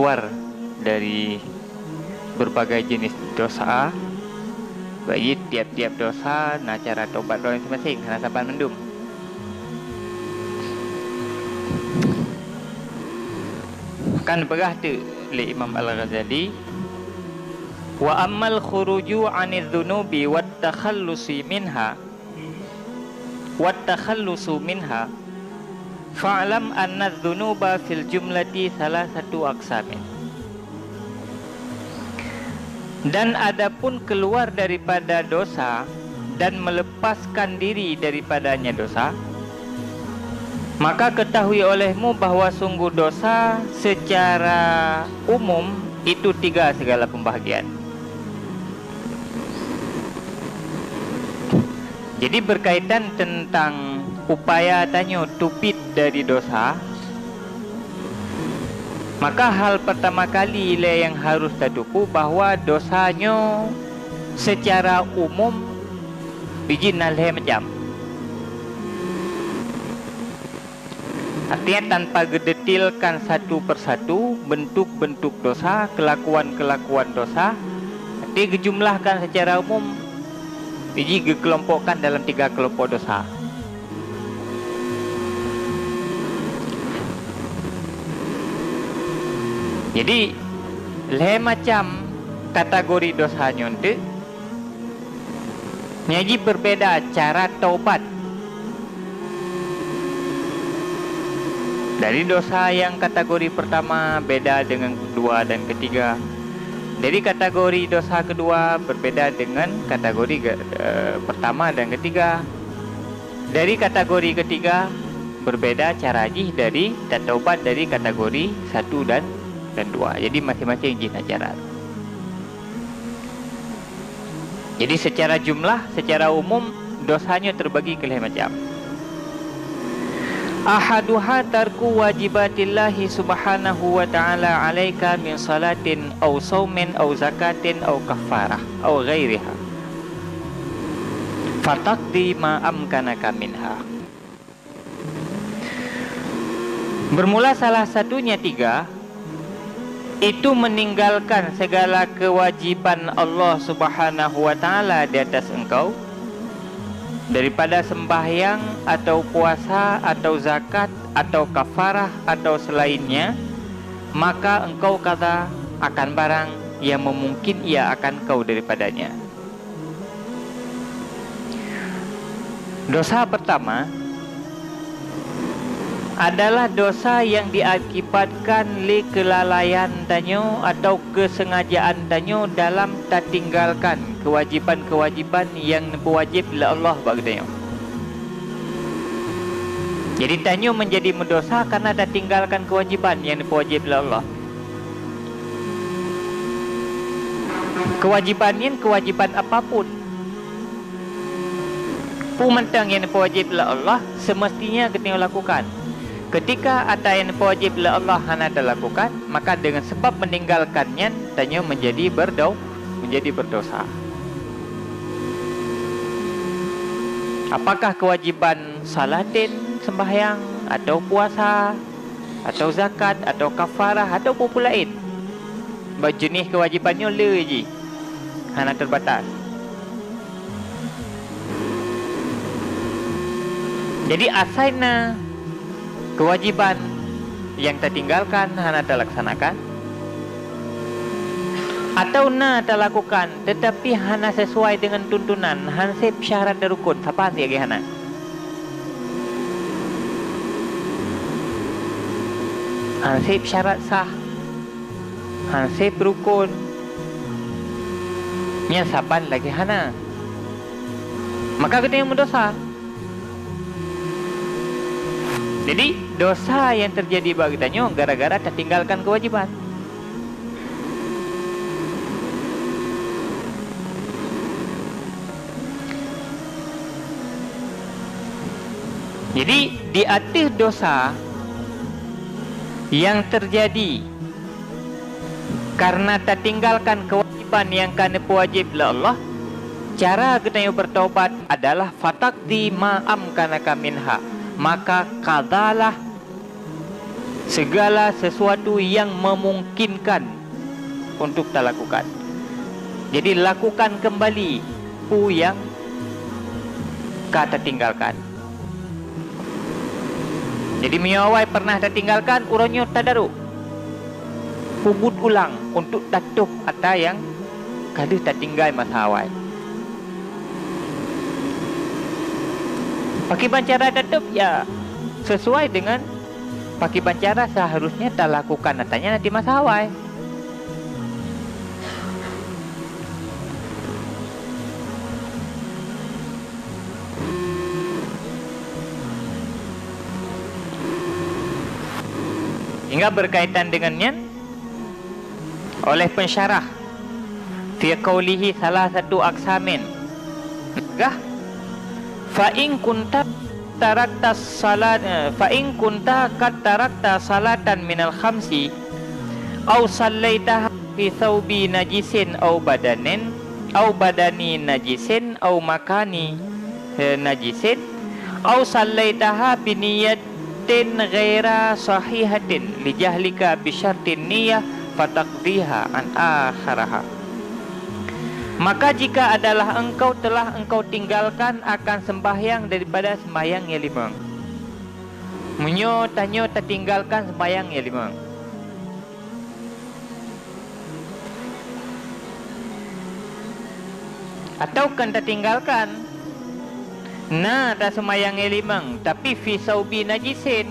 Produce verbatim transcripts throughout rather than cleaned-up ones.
keluar dari berbagai jenis dosa. Bagi tiap-tiap dosa na cara tobat droe maséng-maséng, hana saban mandum. Kan peugah teuk lé Imam Al-Ghazali, "Wa ammal khuruju 'anidz dzunubi wat takhallusi minha, wat takhallusu minha, fa'lam anna dzunuba fil jumlati thalathatu aqsamin." Dan adapun keluar daripada dosa dan melepaskan diri daripadanya dosa, maka ketahui olehmu bahwa sungguh dosa secara umum itu tiga segala pembahagian. Jadi, berkaitan tentang upaya tanyoe teubiet dari dosa, maka hal pertama kali ilée nyang harus tateupeue bahwa dosa nyoe secara umum jih na lhée macam. Artinya, tanpa geudetilkan satu persatu bentuk-bentuk dosa, kelakuan-kelakuan dosa, tapi geujumlahkan secara umum, jih geukelompokkan dalam tiga kelompok dosa. Jadi, lhée macam kategori dosa nyoe teuk, nyan jih berbeda cara taubat. Dari dosa yang kategori pertama beda dengan kedua dan ketiga. Dari kategori dosa kedua berbeda dengan kategori ke-, eh, pertama dan ketiga. Dari kategori ketiga berbeda cara jih dari tataubat dari kategori satu dan, dan dua. Jadi, masing-masing jih na cara. Jadi, secara jumlah, secara umum, dosa nyoe terbagi keu lhée macam. Ahaduha tarku wajibatillahi subhanahu wa ta'ala 'alaika min salatin aw shaumin aw zakatin aw kafarah aw ghairiha. Fataqdi ma amkanaka minha. Bermula salah satunya tiga, itu meninggalkan segala kewajiban Allah Subhanahu wa Ta'ala di atas engkau, daripada sembahyang atau puasa atau zakat atau kafarah atau selainnya, maka engkau qadha akan barang yang memungkin ia akan kau daripadanya. Dosa pertama adalah dosa yang diakibatkan lé kelalaian tanyoe atau keusengajaan tanyoe dalam tatinggalkan keuwajiban-keuwajiban nyang neupeuwajéb lé Allah bak geutanyoe. Jadi, tanyoe meunjadi meudosa kareuna tatinggalkan keuwajiban nyang neupeuwajéb lé Allah. Keuwajiban nyan keuwajiban apapun. Peue mantong nyang neupeuwajéb lé Allah, seumeustinya geutanyoe lakukan. Keutika atra nyang neupeuwajéb lé Allah hana talakukan, maka deungon sabab meuninggalkan nyan, tanyoe meunjadi beurdau-, meunjadi beurdosa. Apakah keuwajiban salatin, seumbahyang, atau puasa, atau zakat, atau kafarah, atau peue-peue laén. Bak jeuneh keuwajiban nyoe le jih, hana teubatas. Jadi, asai na keuwajiban nyang tatinggalkan hana talaksanakan, atau na talakukan teutapi hana sisuai deungon tuntunan, han sép syarat dan rukon, saban lagée hana. Han sép syarat sah, han sép rukon, nyan saban lagée hana. Maka geutanyoe meudosa. Jadi, dosa nyang teujadi bak geutanyoe gara-gara tatinggalkan keuwajiban. Jadi, di ateueh dosa nyang teujadi kareuna tatinggalkan keuwajiban nyang ka neupeuwajéb lé Allah, cara geutanyoe beurtaubat adalah fataqdi ma amkanaka minha, maka qadhalah segala sesuatu yang memungkinkan untuk talakukan. Jadi, lakukan kembali peue nyang ka tatinggalkan. Jadi, meunyoe awai pernah tatinggalkan, uroe nyoe tadarok. Peubuet ulang untuk tatôb atra nyang ka lheueh tatinggai masa awai. Pakriban cara tatôb? Ya, sesuai dengan pakriban cara seharusnya talakukan atra nyan di masa awai. Hingga berkaitan dengan nyan, oleh pensyarah, fi qaulihi salasatu aqsamin, gah, fa in kunta tarakta salat, eh, fa in kunta qad tarakta salatan minal khamsi, au sallaitaha fi thaubi najisin au badanin, au badani najisin, au makani, eh, najisin, au sallaitaha bi niyatin ghaira sahihatin li jahlika bi syartin niyah fataqdiha an akharaha. Maka jika adalah engkau telah engkau tinggalkan akan sembahyang daripada sembahyang nyang limong. Meunyoe tanyoe tatinggalkan sembahyang nyang limong. Atawa kon tatinggalkan, na taseumayang nyang limong, tapi fi saubi najisin.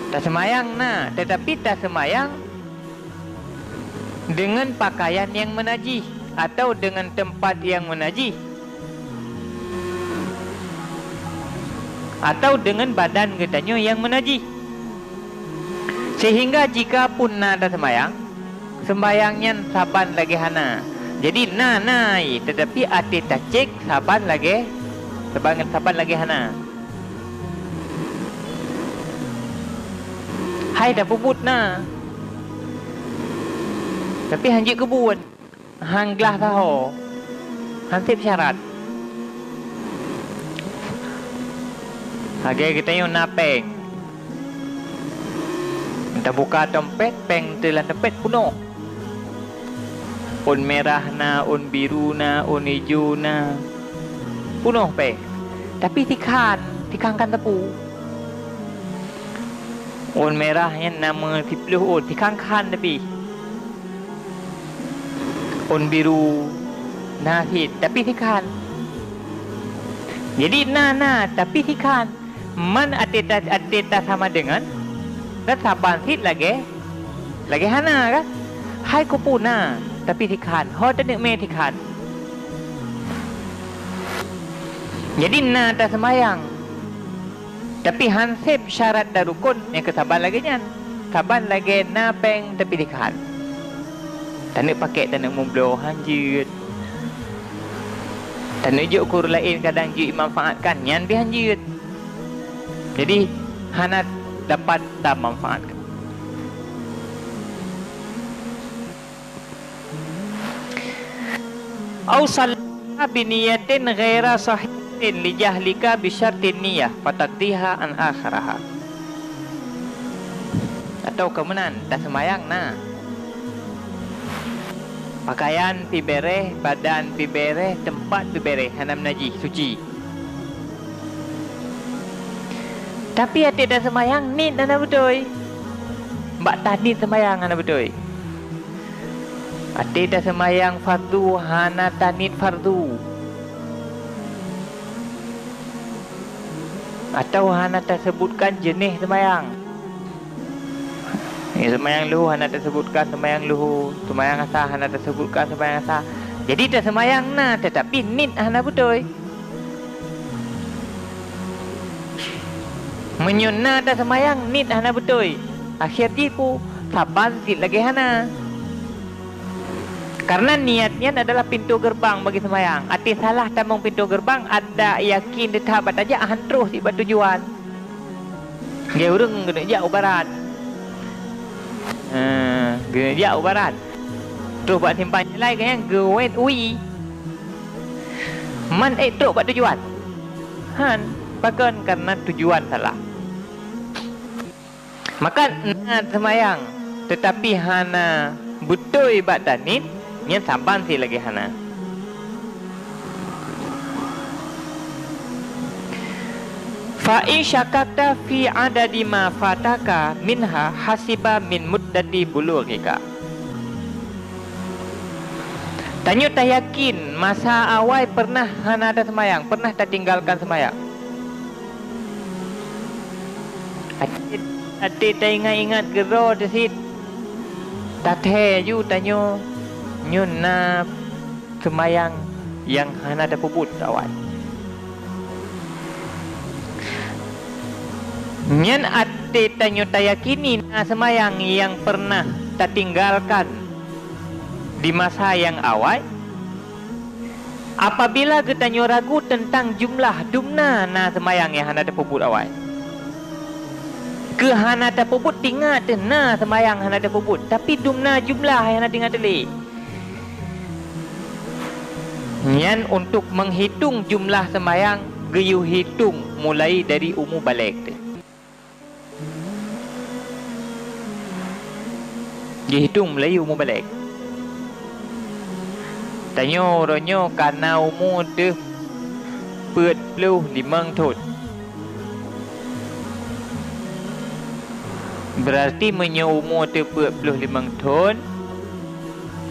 Taseumayang na, tetapi taseumayang deungon pakaian nyang meunajih, atawa deungon teumpat nyang meunajih, atawa deungon badan geutanyoe nyang meunajih. Seuhingga jika pun na taseumayang, seumbahyang nyan saban lagée hana. Jadi na, na, tetapi até tacék saban lagée, saban, saban lagée hana. Hai tapeubuet na, tapi hanjeuet keubuet. Han glah saho, han sép syarat. Lagée geutanyoe na péng, tabuka dompet, péng teuh lam dompet punoh. Ôn mirah na, ôn biru na, ôn ijo na, punoh péng. Tapi tikhan, tikhan kan teupeu. Ôn mirah nyan na meusiploh ôn, tikhan-khan tapi. Ôn biru na cit, tapi tikhan. Jadi na, na, tapi tikhan. Man até ta-, até tasama deungon, kan saban cit lagée, lagée hana kan? Hai keupeue na, tapi tikhan. Ho taneuk mé tikhan. Jadi na taseumayang. Tapi han sép syarat dan rukon nyang keu saban lagée nyan. Saban lagée na péng tapi tikhan. Taneuk pakék, taneuk meubloe, han jeuet. Taneuk jok keu ureuëng laén, kadang jeuet jimanfaatkan, nyan pih han jeuet. Jadi hana dapat tamanfaatkan. Au shalla bi niyatin ghaira shahihatin li jahlika bi syartin niyah fataqdiha an akharaha. Atawa keu meunan, taseumayang na. Pakaian pih béréh, badan pih béréh, teumpat pih béréh, hana meunajih, suci. Tapi até taseumayang niet hana beutôi. Bak taniet seumayang hana beutôi. Até taseumayang fardu hana taniet fardu. Atawa hana taseubutkan jeuneh seumayang. Ya, seumayang luho hana taseubutkan seumayang luho, seumayang asa hana taseubutkan seumayang asa. Jadi taseumayang na, tetapi niet hana beutôi. Meunyoe na taseumayang niet hana beutôi, akhé jih peue? Saban cit lagée hana. Karena niat nyan adalah pintoe geureubang bagi seumayang. Até salah tamong pintoe geureubang, adak yakin teutab bak tajak, han troh cit bak tujuan. Lagée ureuëng geuneuk jak u barat. Eh, geuneuk jak u barat. Troh bak simpang jalan, gobnyan geuwét wie. Man ék trok bak tujuan? Han, pakon? Karena tujuan salah. Maka na seumayang, teutapi hana beutôi bak tanit, nyan saban sit lagée hana. Fa in syakakta fi adadi ma fataka minha hasiba min muddati bulughika. Tanyoe tayakin masa awai pernah hana taseumayang, pernah tatinggalkan seumayang. Até, até taingat-ingat keudroe teuh sit, tathée ju tanyoe nyoe na seumayang nyang hana tapeubuet awai. Nyan até tanyoe tayakini na seumayang nyang pernah tatinggalkan di masa nyang awai. Apabila geutanyoe ragu teuntang jumlah dumna na seumayang nyang hana tapeubuet awai, keu hana tapeubuet tingat teuh na seumayang hana tapeubuet, tapi dumna jumlah nyang hana tingat teuh lé. Nyan untuk meuhitong jumlah seumayang geuyue hitong mulai dari umu balek teuh. Jihitong mulai umu balek. Tanyoe uroe nyoe ka na umu teuh peuet ploh limong thon. Beurarti meunyoe umu teuh peuet ploh limong thon,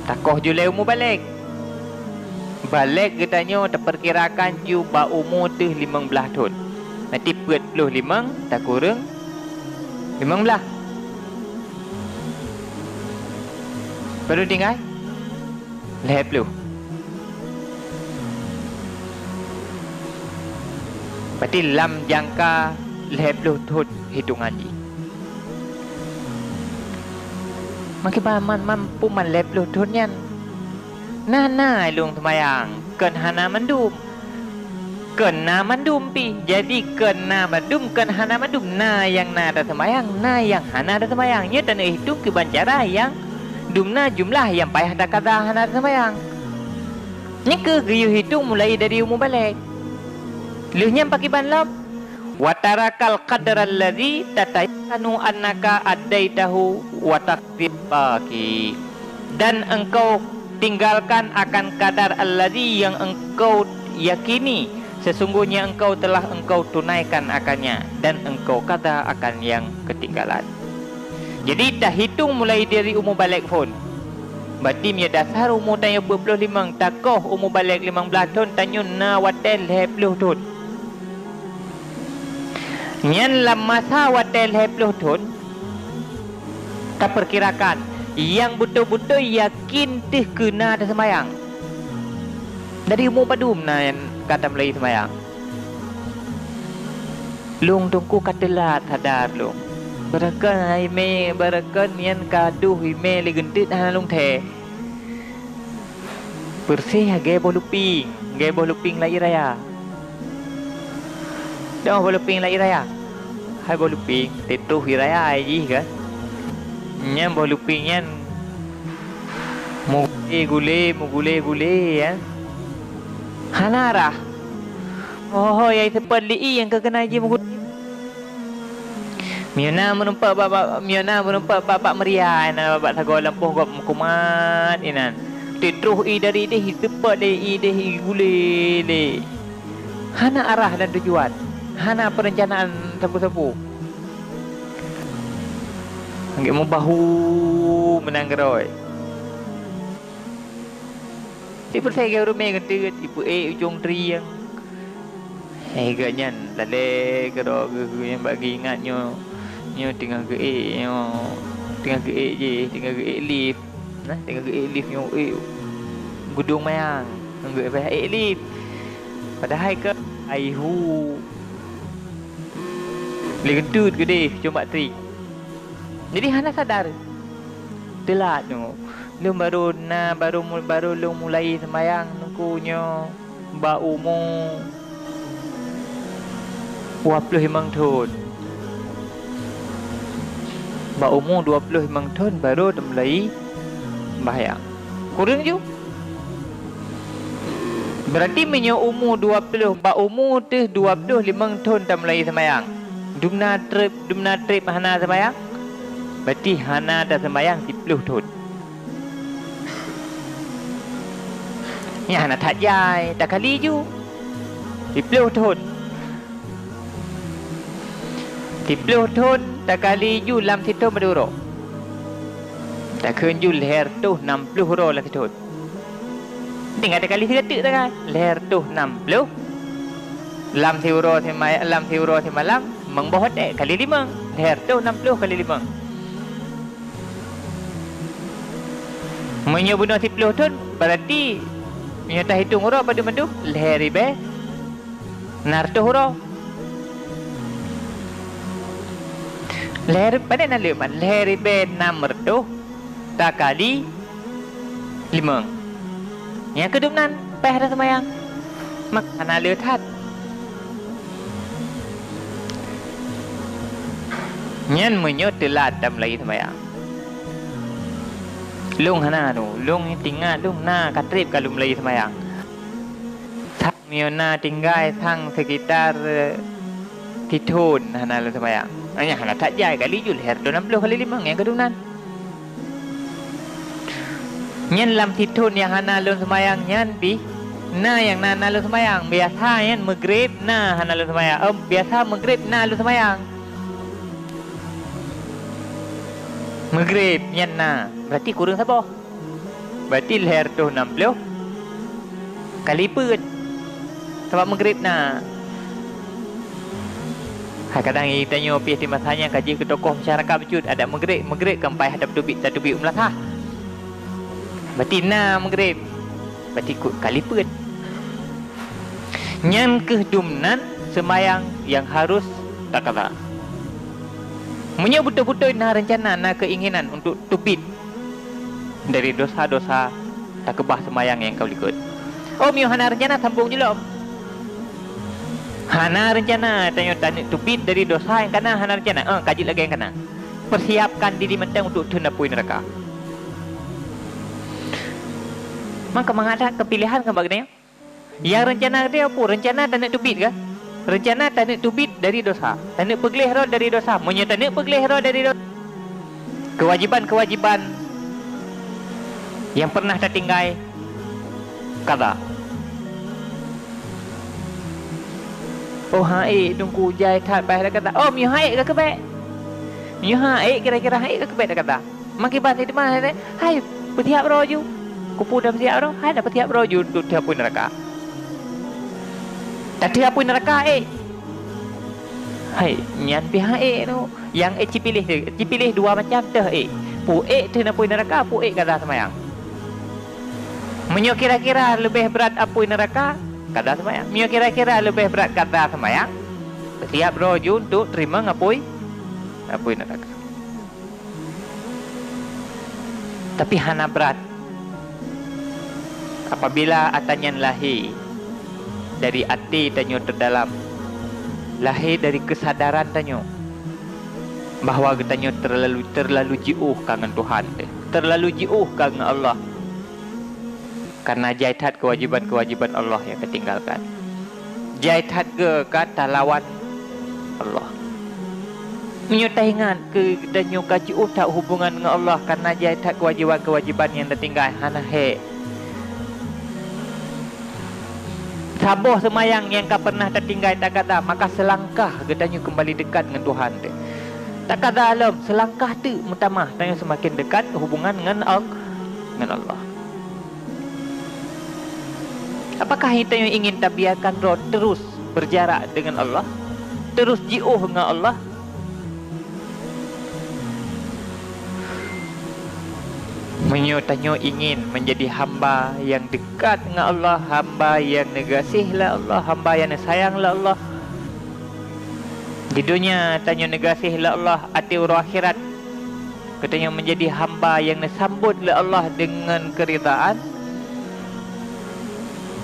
takoh ju lé umu balek. Balek geutanyoe tapeukirakan ju bak umu teuh limong blaih thon. Berarti peuet ploh limong takureueng limong blaih. Padub tinggai? Lhée ploh. Berarti lam jangka lhée ploh thon hitongan jih. Makai ba-, man, man, peue man lhée ploh thon nyan? Na, na lôn seumayang, kon hana mandum. Kon na mandum pih. Jadi, kon na mandum, kon hana mandum. Na nyang na taseumayang, na nyang hana taseumayang. Nyoe tanyoe hitong kiban cara nyang dumna jumlah nyang payah takada hana taseumayang. Nyan keuh geuyue hitong mulai dari umu balek. Lheueh nyan pakiban lom? Wa tarakal qadral ladzi tatayakkanu annaka addaitahu wa taqdil baqi. Dan engkau tinggalkan akan kadar alladzi yang engkau yakini, sesungguhnya engkau telah engkau tunaikan akannya, dan engkau qada akan yang ketinggalan. Jadi, tahitong mulai dari umu balek phon. Berarti meunyoe dasar umu tanyoe peuet ploh limong, takoh umu balek limong blaih thon, tanyoe na watée lhée ploh thon. Nyan lam masa watée lhée ploh thon, tapeukirakan nyang beutôi-beutôi yakin teuh keu na taseumayang. Dari umu padum na nyang ka tamulai seumayang? Lôn teungku ka teulat sadar lôn. Beureukan imé, beureukan nyan ka deuh imé lé geunteut hana lôn thée. Peureséh lagée boh luping, lagée boh luping lam ié raya. Dong boh luping lam ié raya. Hai boh luping, teutroh ié raya jih kan. Nyan boh luping nyan mugule-gule, mugule-gule, ya. Hana arah. Ho-ho, ya, seupôt li ié nyang ka keunan jih mugule. Meunyoe na meureumpok bak, bak, meunyoe na meureumpok bak, bak meuria inan, bak sagoe lampôh gob meukumat inan. Teutroh ié dari idéh, seupôt lé ié idéh, ié gule lé. Hana arah dan tujuan, hana peureuncanaan sapeue-sapeue. Anggét meubahu meunan keudroe. Ipeusai geurume geuteuet, ipeuék ujong trieng. Eh, geuh nyan lalée keudroe geuh, geuh nyan bak geuingat nyoe, nyoe teungoh geuék, nyoe teungoh geuék jih, teungoh geuék lif. Nah, teungoh geuék lif nyoe, ék geudong manyang, ngon geuék payah ék lif. Padahai keu aihu lé geuteuet geudeh cuma tri. Jadi hana sadar. Teulat nyoe. Lôn barô na, barô mu-, barô lôn mulai seumayang nungku nyoe bak umu dua ploh limong thon. Bak umu dua ploh limong thon barô teumulai seumayang. Kureueng ju. Beurati meunyoe umu dua ploh, bak umu teuh dua ploh limong thon tamulai seumayang. Dumna treb, dumna treb hana seumayang? Berarti hana taseumayang siploh thon. Nyan hana that jai, takali ju. Siploh thon. Siploh thon takali ju lam sithon padum uroe. Takheun ju lhèe reutôh nam ploh uroe lam sithon. Tinggai takali sigateuk tinggai. Lhèe reutôh nam ploh. Lam siuroe sima-, lam siuroe simalam, meuboh watèe kali limong. Lhèe reutôh nam ploh kali limong. Meunyoe bunoe siploh thon, berarti meunyoe tahitong uroe padum-padum, lhèe ribèe nam reutôh uroe. Lhèe ri-, padahai na leuman, lhèe ribèe nam reutôh takali limong. Nyang keudum nan, paih taseumayang. Mak hana le that. Nyan meunyoe teulat tameulayeue seumayang. Lôn hana tu, lôn tingat lôn na ka trép ka lôn meulayeue seumayang. Sang meunyoe na tinggai sang sekitar, eh, sithon hana lôn seumayang. Nyan hana that jai kali ju lhèe reutôh nam ploh kali limong nyang keudum nan. Nyan lam sithon nyang hana lôn seumayang nyan pih na nyang na, na lôn seumayang. Biasa nyan Maghrib na hana lôn seumayang. Em, biasa Maghrib na lôn seumayang. Maghrib nyan na, berarti kureueng saboh. Berarti lhèe reutôh nam ploh kali peuet. Sabab Maghrib na. Hai kadang geutanyoe pih di masa nyan ka jeuet keu tokoh masyarakat bacut, adak Maghrib, Maghrib kan paih tateubiet, tateubiet u meulasah. Berarti na Maghrib. Berarti ku-, kali peuet. Nyan keuh dum nan seumayang nyang harôh taqadha. Meunyoe beutôi-beutôi na reuncana, na keuinginan untuk teubiet dari dosa-dosa, takeubah seumayang nyang ka likot. Oh, meunyoe hana reuncana, sambong ju lom. Hana reuncana tanyoe taneuk teubiet dari dosa nyang kana, hana reuncana. Eh, ka jeuet lagèe nyang kana. Persiapkan diri mantong untuk theun apui neuraka. Maka mangat that keupilehan keu bak geutanyoe. Nyang reuncana geutanyoe peue? Reuncana taneuk teubiet kah? Reuncana taneuk teubiet dari dosa. Taneuk peugleh droe dari dosa. Meunyoe taneuk peugleh droe dari dosa, keuwajiban-keuwajiban nyang pernah tatinggai, qadha. Oh, han ék, Teungku, jai that paih taqadha. Oh, meunyoe han ék ka keuh bèk. Meunyoe han ék, kira-kira han ék ka keuh bèk taqadha. Meukiban teuma hai, hai, peutiap droe ju. Keupeue tapeutiap droe? Hai, tapeutiap droe ju untuk theun apui neuraka. Tatheun apui neuraka ék. Hai, nyan pih han ék tu. Nyang ék cipiléh, cipiléh dua macam teuh ék. Peue ék theun apui neuraka, peue ék qadha seumayang. Meunyoe kira-kira leubeh brat apui neuraka, qadha seumayang. Meunyoe kira-kira leubeh brat qadha seumayang, peutiap droe ju untuk teurimong apui, apui neuraka. Tapi hana brat apabila atra nyan lahé dari até tanyoe teudalam, lahé dari keusadaran tanyoe bahwa geutanyoe terlalu, terlalu jiôh ka ngon Tuhan teuh, terlalu jiôh ka ngon Allah. Karena jai that keuwajiban-keuwajiban Allah nyang tatinggalkan. Jai that geu ka talawan Allah. Meunyoe taingat keu geutanyoe ka jiôh that hubungan ngon Allah karena jai that keuwajiban-keuwajiban nyang tatinggai, hana hék. Saboh seumayang nyang ka pernah tatinggai taqadha, maka seulangkah geutanyoe keumbali deukat ngon Tuhan teuh. Taqadha lom, seulangkah teuk meutamah tanyoe seumaken deukat hubungan ngon Al-, ngon Allah. Apakah tanyoe ingin tabiarkan droe terus berjarak dengan Allah? Terus jiôh ngon Allah? Meunyoe tanyoe ingin menjadi hamba nyang deukat ngon Allah, hamba nyang neugaséh lé Allah, hamba nyang neusayang lé Allah, di donya tanyoe neugaséh lé Allah, até uroe akhirat geutanyoe menjadi hamba nyang neusambot lé Allah deungon keuridaan,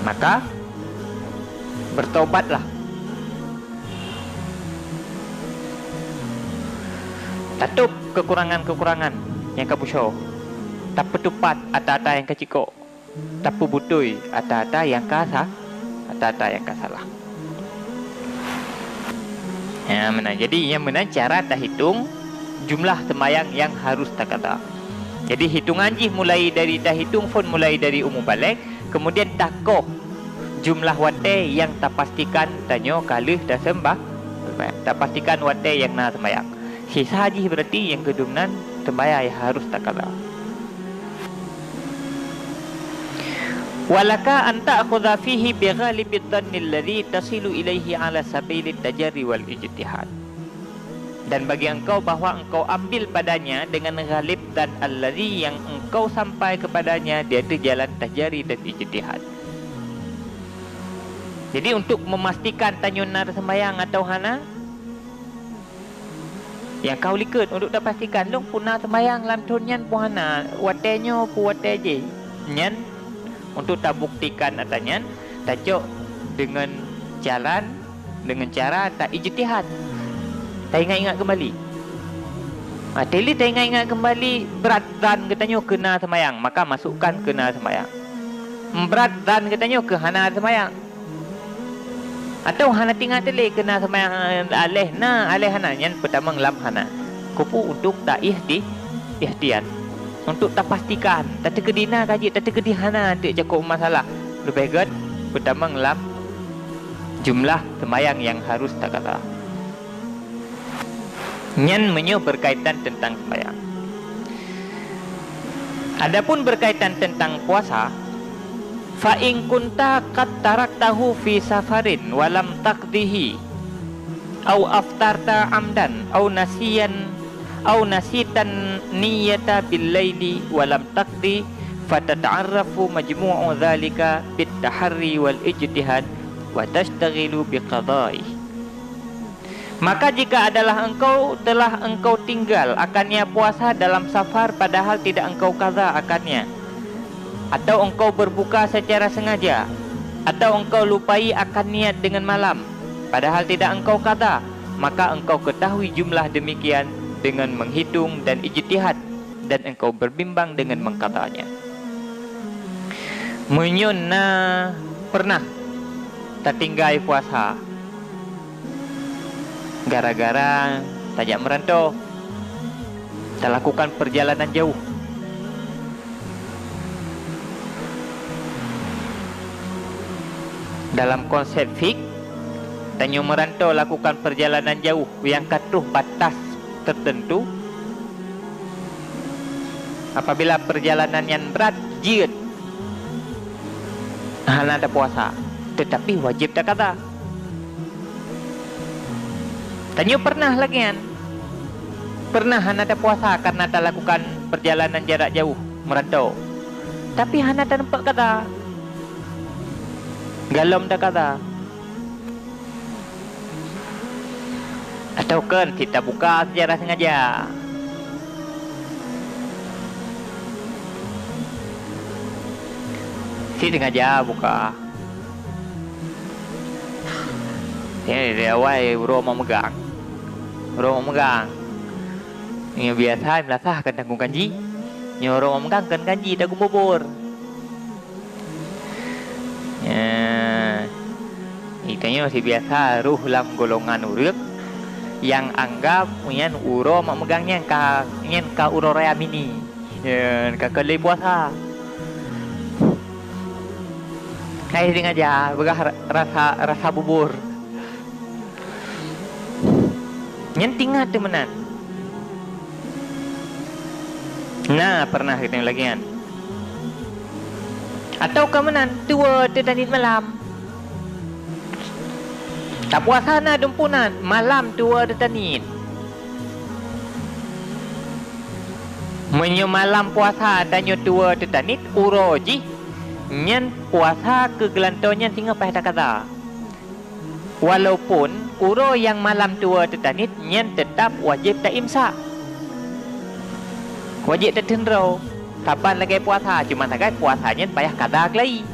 maka bertobatlah. Tatôb keukurangan-keukurangan nyang ka beusoe, tapeuteupat atra-atra nyang ka cikok, tapeubeutôi atra-atra nyang ka sa-, atra-atra nyang ka salah. Ya, meunan. Jadi, nyang meunan cara tahitong jumlah seumayang nyang harus taqadha. Jadi hitongan jih mulai dari, tahitong phon mulai dari umu balek, kemudian takoh jumlah watée nyang tapastikan tanyoe ka lheueh taseumbah, tapastikan watée nyang na seumayang. Sisa jih berarti nyang keudum nan seumayang nyang harus taqadha. Walaka an ta'khudha fihi bi ghalibidh dhannil ladzi tasilu ilaihi ala sabilit tajarri wal ijtihad. Dan bagi engkau bahwa engkau ambil padanya dengan ghalib dan allazi yang engkau sampai kepadanya di atas jalan tajari dan ijtihad. Jadi untuk memastikan tanyoe na seumayang atau hana, nyang ka likot untuk tapastikan lôn peue na seumayang lam thon nyan peue hana, watée nyoe peue watée jih. Nyan untuk tabuktikan ata nyan, tacok deungon jalan, deungon cara ta ijtihad. Taingat-ingat keumbali. Ha, teuh lé taingat-ingat keumbali brat zan geutanyoe keu na seumayang, maka masukkan keu na seumayang. Brat zan geutanyoe keu hana seumayang. Atau hana tingat teuh lé keu na seumayang, aléh na, aléh hana, nyan peutamong lam hana. Keupeue untuk ta ihti-, ihtiyat. Untuk tapastikan, tateukeudi na ka jeuet, tateukeudi hana, teuk cakop masalah. Leubeh gét peutamong lam jumlah seumayang nyang harus taqadha. Nyan meunyoe berkaitan tentang seumayang. Adapun berkaitan tentang puasa, fa in kunta qad taraktahu fi safarin wa lam taqdihi, au aftarta amdan, au nasiyan, au nasitan niyata bil laili wa lam taqdi, fatata'arrafu majmu'u dzalika bit taharri wal ijtihad wa tashtaghilu bi qadha'i. Maka jika adalah engkau telah engkau tinggal akannya puasa dalam safar padahal tidak engkau qadha akannya, atau engkau berbuka secara sengaja, atau engkau lupai akan niat dengan malam, padahal tidak engkau qadha, maka engkau ketahui jumlah demikian dengan menghitung dan ijtihad, dan engkau berbimbang dengan mengqadhanya. Meunyoe na pernah tatinggai puasa gara-gara tajak meuranto, talakukan perjalanan jauh. Dalam konsep fik, tanyoe meuranto lakukan perjalanan jauh nyang ka troh batas tertentu. Apabila perjalanan nyan brat, jeuet hana tapuasa, tetapi wajéb taqadha. Tanyoe pernah lagée nyan. Pernah hana tapuasa karena talakukan perjalanan jarak jauh, meuranto. Tapi hana taneupok qadha. Golom taqadha. Atau kon cit tabuka secara sengaja. Cit sengaja buka. Nyoe dari awai uroe mak meugang. Uroe mak meugang. Nyoe biasa meulasah kan tanggong kanji. Nyoe uroe mak meugang kan kanji tanggong bubur. Nyoe, geutanyoe sibiasa rôh lam golongan ureuëng nyang anggab nyan uroe mak meugang nyan ka, nyan ka uroe raya mini. Nyan ka keu lheueh puasa. Hai sengaja peugah ra-, rasa, rasa bubur. Nyan tingat teuh meunan. Na pernah geutanyoe lagée nyan. Atau ka meunan, tuwoe teutanit malam. Tapuasa na dumpunan, malam tuwoe teutanit. Meunyoe malam puasa tanyoe tuwoe teutanit, uroe jih nyan puasa keu geulantoe nyan singoh paih taqadha. Walaupun uroe nyang malam tuwoe teutanit nyan teutab wajéb taimsak. Wajéb tateun droe, saban lagée puasa, cuma sagai puasa nyan payah qadha keulai.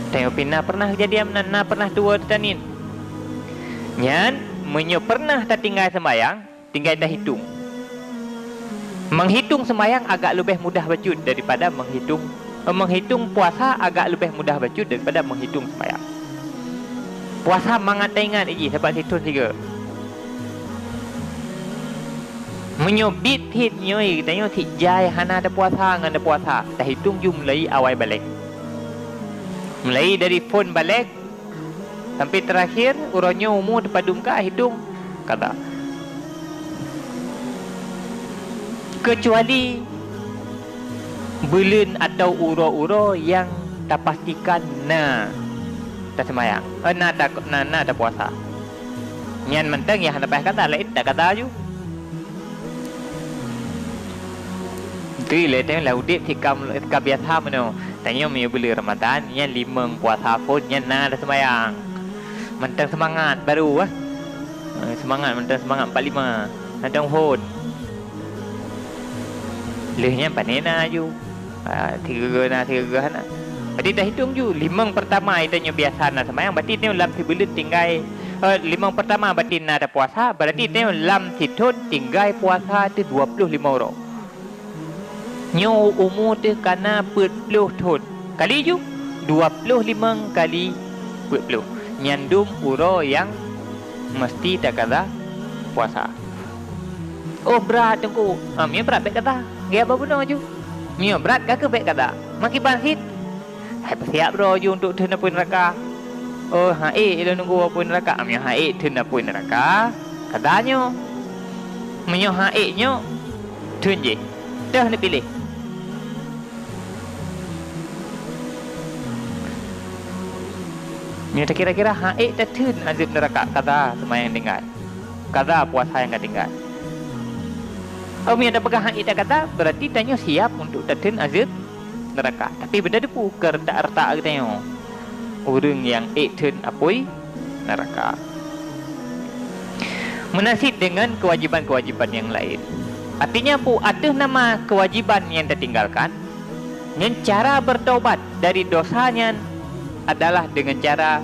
Tanyoe pih na pernah keujadian meunan, na pernah tuwoe teutanit. Nyan, meunyoe pernah tatinggai seumbayang, tinggai tahitung. Menghitung sembahyang agak leubeh mudah bacut daripada menghitung, eh, menghitung puasa agak leubeh mudah bacut daripada menghitung sembahyang. Puasa mangat taingat jih sabab sithon sigoe. Meunyoe biet thit nyoe, tanyoe thit jai hana tapuasa ngon tapuasa, tahitong ju mulai awai balek. Mulai dari phon balek sampai terakhir, uroe nyoe umu teupadum ka hitong kada. Kecuali buleuen atau uroe-uroe nyang tapastikan na taseumayang, eh, na ta-, na, na tapuasa. Nyan mantong nyang hana payah kada, laén takada ju. Teuilée teuh lam udeb sikam, ka biasa meunoe. Tanyoe meunyoe buleuen Ramadhan, nyan limong puasa phon nyan na taseumayang. Mantong seumangat baru, eh. Eh, seumangat, mantong seumangat empat lima. Mantong phon. Lheueh nyan pane na ju. Ah, tiga na, tiga na. Berarti dah hitong ju, limong pertama tanyoe biasa na seumayang, berarti tanyoe lam sibuleuen tinggai, eh, limong pertama berarti na tapuasa, berarti tanyoe lam sithon tinggai puasa teuh dua ploh limong uroe. Nyoe umu teuh kana peuet ploh thon. Kali ju, dua ploh limong kali peuet ploh. Nyan dum uroe nyang meusti takada puasa. Oh, brat Teungku. Ah, meunyoe brat bék kada. Gaya ba bunoe ju. Meunyoe brat ka keuh bék kada. Makiban cit. Hai peusiap droe ju untuk theun apui neuraka. Oh, han ék lôn nunggu apui neuraka. Ah, meunyoe han ék theun apui neuraka, kada nyoe. Meunyoe han ék nyoe, theun jih. Teuh neupiléh. Meunyoe takira-kira han ék tatheun azeueb neuraka, kada seumayang tinggai. Kada puasa nyang ka tinggai. Oh, meunyoe tapeugah han ék takada, berarti tanyoe siap untuk tatheun azeueb neuraka. Tapi beda depu keu retak-retak geutanyoe. Ureuëng nyang ék theun apui neuraka. Meunan cit deungon keuwajiban-keuwajiban nyang laén. Artinya peue ateueh nama keuwajiban nyang tatinggalkan, ngon cara bertaubat dari dosa nyan adalah deungon cara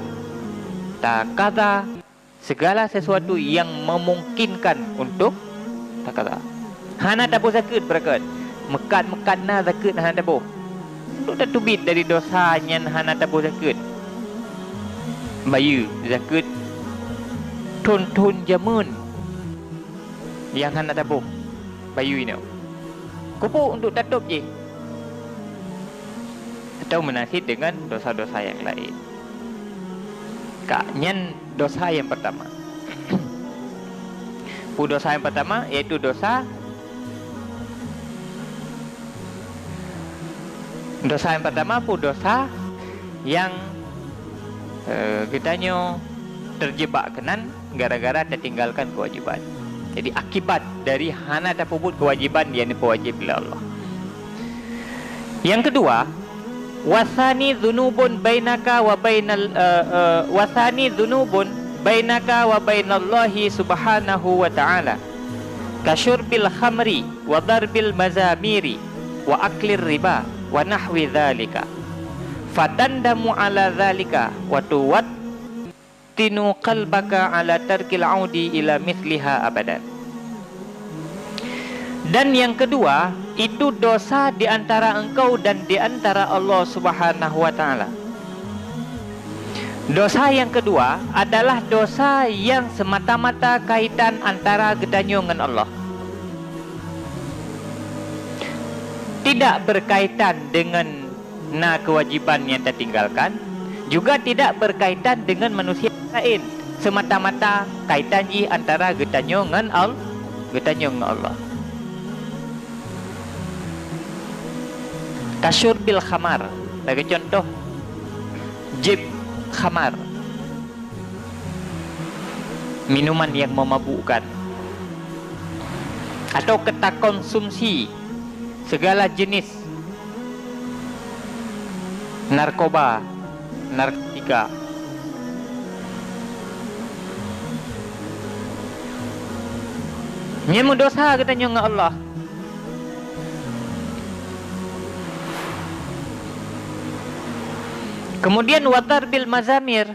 takada segala sesuatu nyang memungkinkan untuk takada. Hana taboh zakeuet, beureukat. Meukat-meukat na zakeuet hana taboh. Untuk tateubiet dari dosa nyan hana taboh zakeuet. Bayeue zakeuet thon-thon jameun nyang hana taboh. Bayeue inoe. Keupeue untuk tatôb jih? Atau meunan cit deungon dosa-dosa nyang laén. Ka, nyan dosa nyang pertama. Peue dosa nyang pertama, yaitu dosa, dosa nyang pertama peue dosa nyang, eh, geutanyoe terjebak keunan gara-gara tatinggalkan keuwajiban. Jadi, akibat dari hana tapeubuet keuwajiban nyang neupeuwajéb lé Allah. Nyang keudua, wasani dzunubun bainaka wa bainal, eh, eh, wasani dzunubun bainaka wa bainallahi subhanahu wa ta'ala, kasyurbil khamri wa darbil mazamiri wa aklir riba wa nahwi dzalika. Fatandamu ala dzalika wa tuwat tinu qalbaka ala tarkil audi ila mithliha abadan. Dan yang kedua, itu dosa di antara engkau dan di antara Allah Subhanahu wa Ta'ala. Dosa yang kedua adalah dosa yang semata-mata kaitan antara geutanyoe ngon Allah. Tidak berkaitan dengan na keuwajiban nyang tatinggalkan, juga tidak berkaitan dengan manusia laén, semata-mata kaitan jih antara geutanyoe ngon Al-, geutanyoe ngon Allah. Kasyurbil khamar, lagée contoh, jieb khamar, minuman yang memabukkan, atau kita konsumsi segala jenis narkoba, narkotika. Nyan meudosa geutanyoe ngon Allah. Kemudian wa darbil mazamir,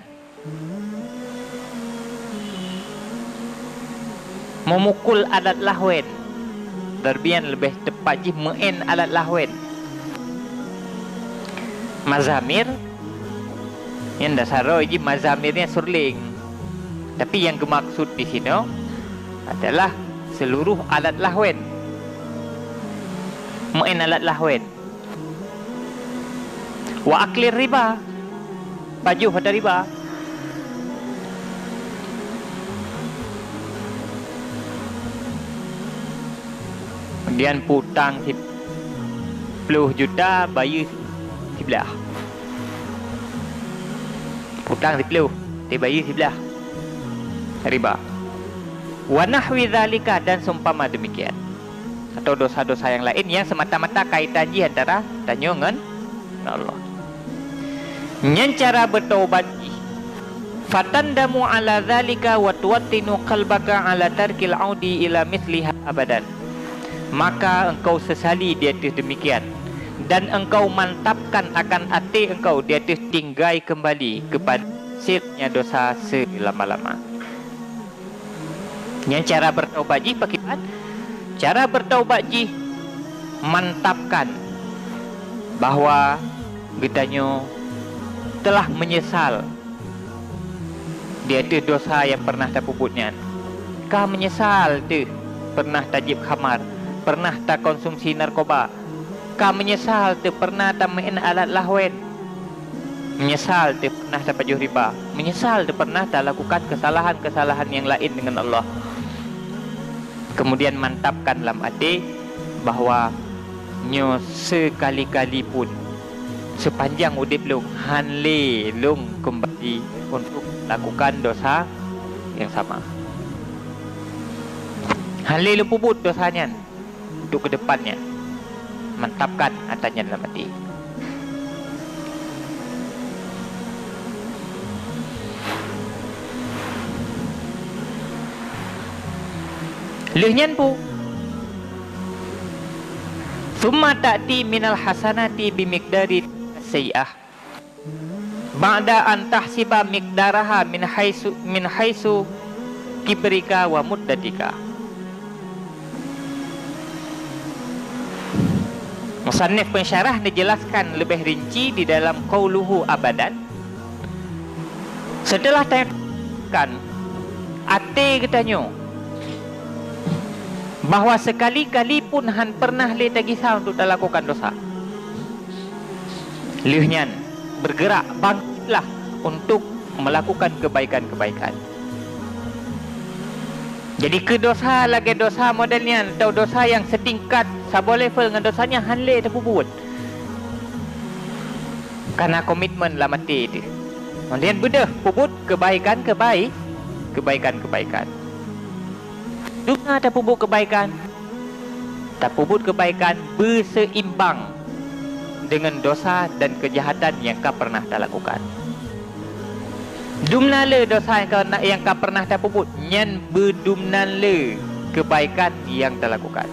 meumukul alat lahwen. Darbian leubeh teupat jih meu'en alat lahwen. Mazamir, nyan dasar droe jih mazamir nyan surling. Tapi nyang geumaksud disinoe adalah seluruh alat lahwen. Meu'en alat lahwen. Wa aklir riba, pajoh ata riba. Kemudian putang siploh juta, bayeue siblaih. Putang siploh, dibayeue siblaih. Riba. Wa nahwi dzalika, dan seumpama demikian. Atau dosa-dosa nyang laén nyang seumata-mata kaitan jih antara tanyoe ngon Allah. Nyan cara beutaubat jih. Fatandamu ala dzalika wa tuwattinu qalbaka ala tarkil audi ila mitsliha abadan. Maka engkau sesali di ateueh demikian, dan engkau mantapkan akan até engkau di ateueh tinggai keumbali keupada sirnya dosa seulama-lama. Nyan cara beutaubat jih pakriban? Cara beutaubat jih mantapkan bahwa geutanyoe telah menyesal di ateueh dosa nyang pernah tapeubuet nyan. Ka menyesal teuh pernah tajieb khamar, pernah takonsumsi narkoba. Ka menyesal teuh pernah tameu'en alat lahwen. Menyesal teuh pernah tapajoh riba. Menyesal teuh pernah talakukan keusalahan-keusalahan nyang laén deungon Allah. Kemudian mantapkan lam até bahwa nyoe seukali-kali pun seupanjang udeb lôn, hán lé lôn keumbali untuk lakukan dosa nyang sama. Hán lé lôn peubuet dosa nyan untuk keudepannya. Mantapkan ata nyan lam até. Lheueh nyan peue? Summa ta'ti minal hasanati bimiqdari sayyi'ah. Ba'da an tahsiba miqdaraha min haitsu, min haitsu kibrika wa muddatika. Musannif pensyarah neujelaskan leubeh rinci di dalam qauluhu abadan. Seuteulah tanyoe kan até geutanyoe bahwa seukali-kali pun hán pernah lé tagisa untuk talakukan dosa. Lheueh nyan, bergerak, bangkitlah untuk melakukan kebaikan-kebaikan. Jadi keu dosa lagée dosa model nyan atau dosa nyang seutingkat saboh level ngon dosa nyan hán lé tapeubuet. Kana komitmen lam até teuh. Kemudian beudôh peubuet kebaikan-kebai-, kebaikan-kebaikan. Dumna tapeubuet kebaikan, tapeubuet kebaikan beuseimbang deungon dosa dan keujahatan nyang ka pernah talakukan. Dumna le dosa nyang ka, nyang ka pernah tapeubuet, nyan beudumnan le keubaikan nyang talakukan.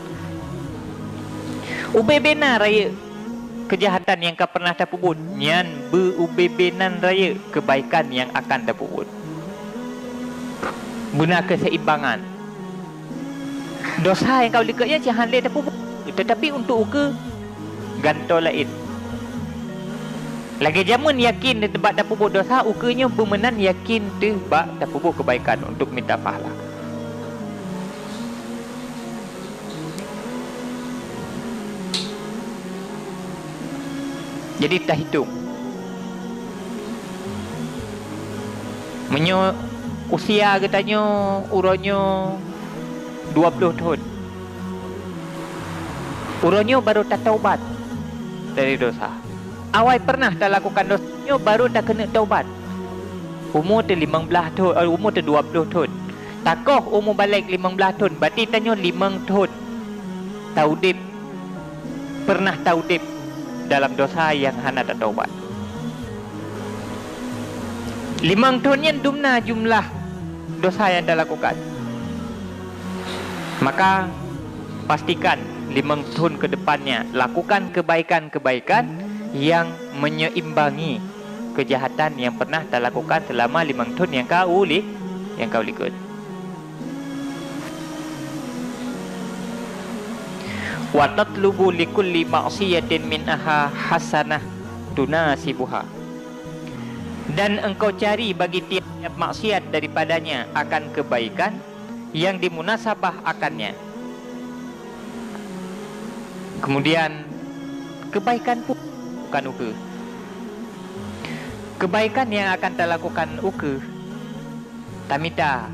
Ubé-bé na rayeuk keujahatan nyang ka pernah tapeubuet, nyan beu-ubé-bé nan rayeuk keubaikan nyang akan tapeubuet. Beuna keuseimbangan. Dosa nyang ka likot nyan cit hán lé tapeubuet, teutapi untuk ukeue gantoe laén. Lagée jameun yakin bak tapeubuet dosa, ukeue nyoe beumeunan yakin teuh bak tapeubuet keubaikan untuk mita pahala. Jadi tahitong. Meunyoe usia geutanyoe uroe nyoe dua ploh thon, uroe nyoe barô tataubat dari dosa. Awai pernah talakukan dosa, nyoe barô takeuneuk taubat. Umu teu limong blaih thon, eh, umu teu dua ploh thon. Takoh umu balek limong blaih thon, berarti tanyoe limong thon taudeb, pernah taudeb dalam dosa nyang hana tataubat. Limong thon nyan dumna jumlah dosa nyang talakukan. Maka, pastikan limong thon keudepannya lakukan keubaikan-keubaikan nyang meunyeumbangi keujahatan nyang pernah talakukan seulama limong thon nyang ka u li-, nyang ka u likot. Wa tatlubu likulli ma'siyatin minha hasanah tunasibuha. Dan engkau cari bagi tiap-tiap maksiat daripadanya akan kebaikan yang dimunasabah akannya. Kemudian, kebaikan pun bukan ukeue. Kebaikan yang akan talakukan ukeue, tamita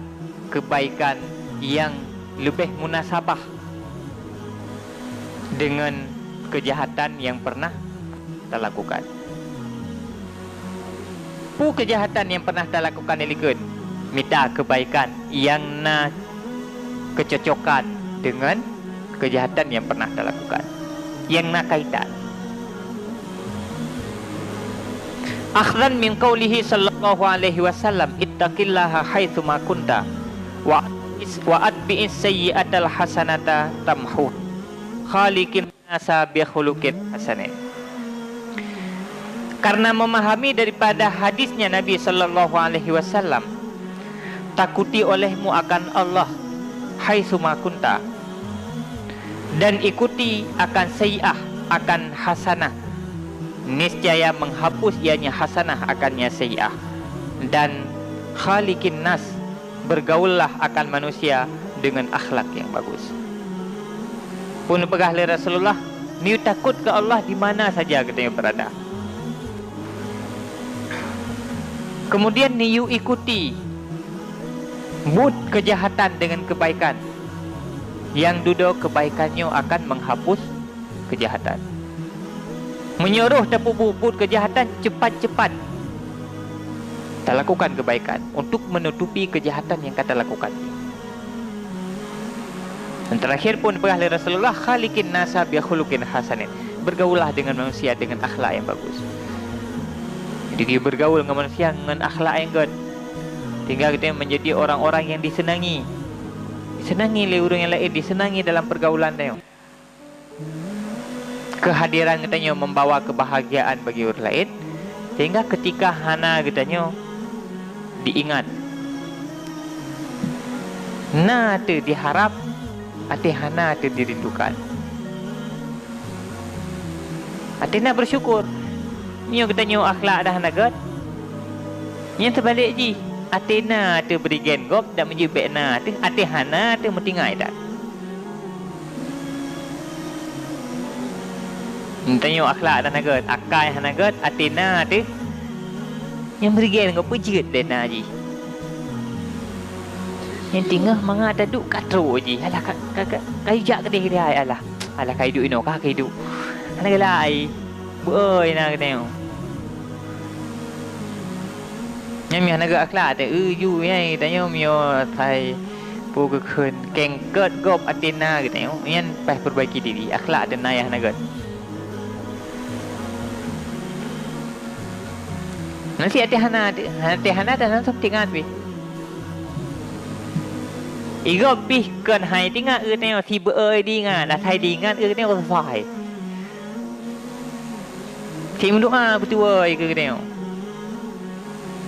kebaikan yang leubeh munasabah dengan kejahatan yang pernah talakukan. Peue keujahatan nyang pernah talakukan lé likot, mita keubaikan nyang na keucocokan deungon keujahatan nyang pernah talakukan, nyang na kaitan. Akhdhan min qaulihi sallallahu alaihi wasallam, "Ittaqillaha haitsu ma kunta, wa, wa atbi'is sayyi'atal hasanata tamhu, khaliqin nasa bi khuluqin hasanin." Karena memahami daripada hadisnya Nabi sallallahu alaihi wasallam, "Takuti olehmu akan Allah haitsu ma kunta, dan ikuti akan sayyi'ah, akan hasanah, niscaya menghapus ianya hasanah akannya sayyi'ah, dan khaliqin nas, bergaullah akan manusia dengan akhlak yang bagus." Peue neupeugah lé Rasulullah, "Neuyue takot keu Allah di mana saja geutanyoe beurada. Kemudian neuyue ikuti buet keujahatan deungon keubaikan, nyang dudoe keubaikan nyoe akan menghapus keujahatan." Meunyoe roh tapeubuet buet keujahatan, cepat-cepat talakukan keubaikan untuk menutupi keujahatan nyang ka talakukan. Dan terakhir pun peugah lé Rasulullah, "Khaliqin nasa bi khuluqin hasanin." Bergaullah dengan manusia dengan akhlak yang bagus. Jadi, dia bergaul dengan manusia dengan akhlak yang gét, sehingga kita menjadi orang-orang yang disenangi. Disenangi lé ureuëng nyang laén, disenangi dalam pergaulan tanyoe. Keuhadiran geutanyoe membawa kebahagiaan bagi ureuëng laén, sehingga keutika hana geutanyoe diingat, na teuh diharab, até hana teuh dirindukan. Até na bersyukur. Meunyoe geutanyoe akhlak dah hana gét, nyang teubalek jih, até na teuh bri gén gob dan meujeuet bék na teuh, até hana teuh meutinggai that. Tanyoe akhlak dan hana gét, akai hana gét, até na teuh, nyang meurigée ngon peujeuet lé na jih. Nyang teungoh mangat taduek ka trok jih, alah ka, ka, ka, ka jak keudeh dia, alah. Alah ka iduek inoe ka, ka iduek. Hana galak ai. Beu-oi na geutanyoe. Nyan meuh hana gét akhlak teuh, eu ju nyan tanyoe meunyoe asai peue geukheun kengkot gob até na geutanyoe, nyan paih perbaiki diri, akhlak teuh na nyang hana gét. Nasi até hana, até hana teuh na sop tingat pih. Igob pih kon hai tingat eu tanyoe, si beu-oi diingat, asai diingat eu tanyoe usai. Cit meudoa beutôi keu geutanyoe.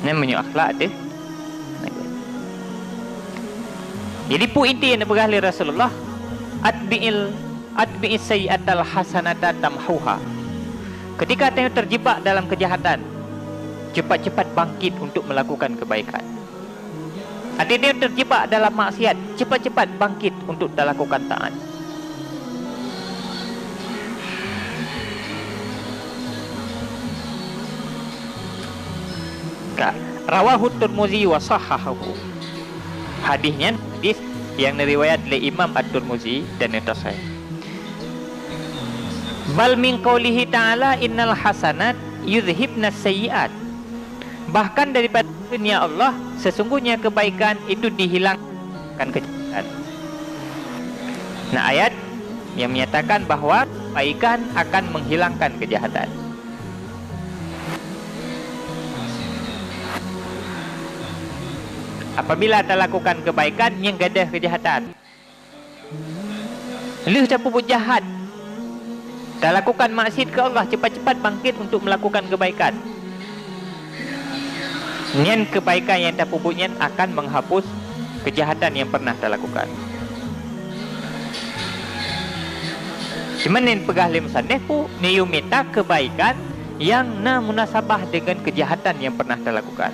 Nyan meunyoe akhlak teuh. Jadi peue inti nyang neupeugah lé Rasulullah, "Atbi'il, atbi'is sayyi'atal hasanata tamhuha." Ketika tanyoe terjebak dalam kejahatan, cepat-cepat bangkit untuk melakukan kebaikan. Até tanyoe terjebak dalam maksiat, cepat-cepat bangkit untuk talakukan taat. Ka, rawahu Tirmizi wa sahahahu. Hadis nyan hadis nyang neuriwayat lé Imam At-Tirmizi dan nyang tasahih. Bal min qaulihi ta'ala, "Innal hasanat yudhhibnas sayyi'at." Bahkan daripada dunia Allah, sesungguhnya kebaikan itu dihilangkan kejahatan. Nah, ayat yang menyatakan bahwa kebaikan akan menghilangkan kejahatan. Apabila talakukan kebaikan, nyang gadôh kejahatan. Lheueh tapeubuet jahat, talakukan maksiat keu Allah, cepat-cepat bangkit untuk melakukan kebaikan. Nyan kebaikan nyang tapeubuet nyan akan menghapus kejahatan nyang pernah talakukan. Cuman nyang peugah lé musannif pu, neuyue mita kebaikan nyang na munasabah deungon kejahatan nyang pernah talakukan.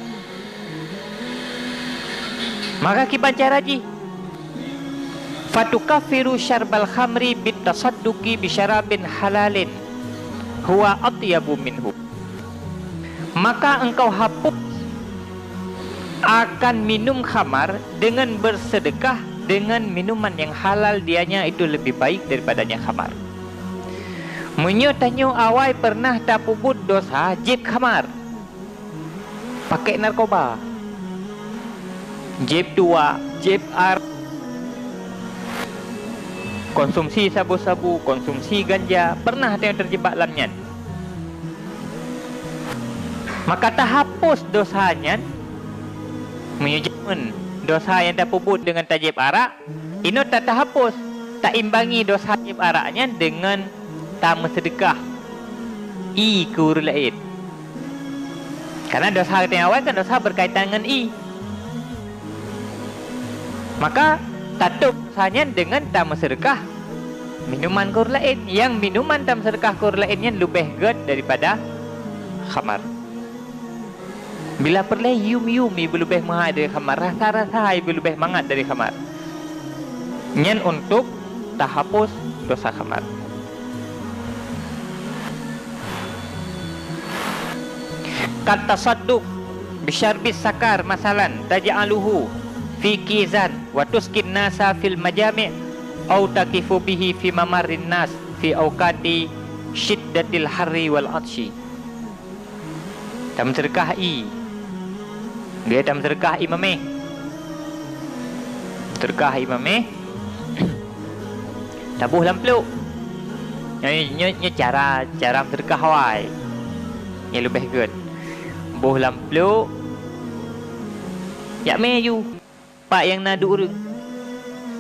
Maka kiban cara jih, Fatukaffiru syarbal khamri bitasadduqi bisyarabin halalin huwa atyabu minhu. Maka engkau hapus akan minum khamar dengan bersedekah dengan minuman yang halal, dianya itu lebih baik daripadanya khamar. Meunyoe tanyoe awai pernah tapeubuet desya jieb khamar, pakai narkoba, jieb tuak, jieb ar-, konsumsi sabu-sabu, konsumsi ganja, pernah tanyoe terjebak lam nyan. Maka tahapus desya nyan, meunyoe jameun desya nyang tapeubuet deungon tajieb arak, inoe ta-, tahapus, taimbangi desya jieb arak nyan deungon tameuseudeukah ie keu ureuëng laén. Karena desya nyang awai kan desya berkaitan ngon ie. Maka tatôb desya nyan deungon tameuseudeukah minuman keu ureuëng laén. Nyang minuman tameuseudeukah keu ureuëng laén nyan leubeh gét daripada khamar. Bila peureulée yum-yum ie beuleubeh meuhai dari khamar, rasa-rasa ie beuleubeh mangat dari khamar. Nyan untuk tahapus desya khamar. Kat tasadduq bisyarbis sakar masalan, taj'aluhu fi kizan wa tuskin nasa fil majami' au taqifu bihi fi mamarrin nas fi awqati syiddatil harri wal 'atsyi. Tameuseudeukah ie. Dia tameuseudeukah ie mameh. Seudeukah ie mameh. Taboh lam pluek. Nyoe, nyoe, nyoe cara, cara meuseudeukah awai. Nyang leubeh gét. Boh lam pluek. Jak mé ju. Pat nyang na duek ureuëng?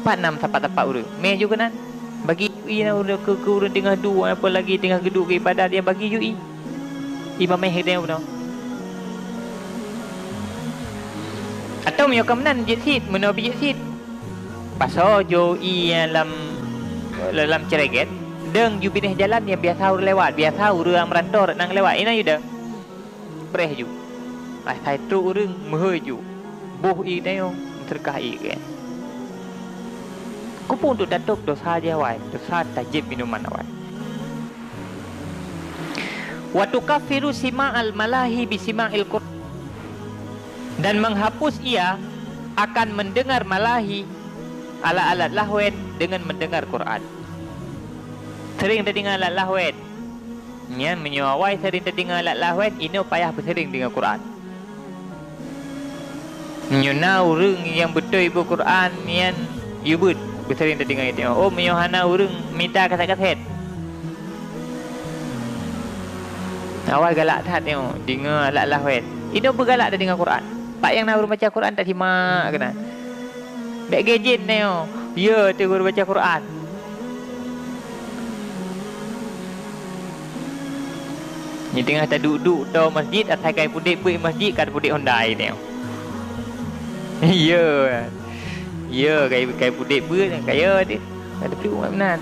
Pat na meusapat-sapat ureuëng? Mé ju keunan. Bagi ju ie na ureuëng keu, keu ureuëng teungoh duek, apalagi teungoh geuduek keu ibadat, nyan bagi ju ie. Ie mameh geutanyoe bunoe. Atawa meunyoe ka meunan jeuet cit, meunoe pih jeuet cit. Pasoe jo ie lam, lam ceureuget, dong ju binéh jalan nyang biasa ureuëng lewat, biasa ureuëng meurantô rot nang lewat, inan ju dong. Preh ju. Asai trok ureuëng meuhôi ju. Boh ie tanyoe, meuseudeukah ie keu nyan. Keupeue untuk tatôb desya jih awai, desya tajieb minuman awai. Wa tukaffiru sima'al malahi bi sima'il Qur-, dan menghapus ia akan mendengar malahi, alat-alat lahwen, dengan mendengar Quran. Sering tadeungoe alat lahwen. Nyan meunyoe awai sering tadeungoe alat lahwen, inoe payah beusering deungoe Quran. Meunyoe na ureuëng nyang beutôi beuet Quran, nyan yue beuet beusering tadeungoe. Oh, meunyoe hana ureuëng mita kaset-kaset. Awai galak that nyoe deungoe alat lahwen. Inoe beugalak tadeungoe Quran. Pat nyang na ureuëng baca Quran, tasimak keunan. Bék geuh jén nyoe, yö teungoh baca Quran. Nyoe teungoh taduek-duek toe masjid, asai kai pudek beuet masjid, ka pudek Honda nyoe. Yö. Yö, kai, kai pudek beuet, kai yö deh. Ka teupeue meunan.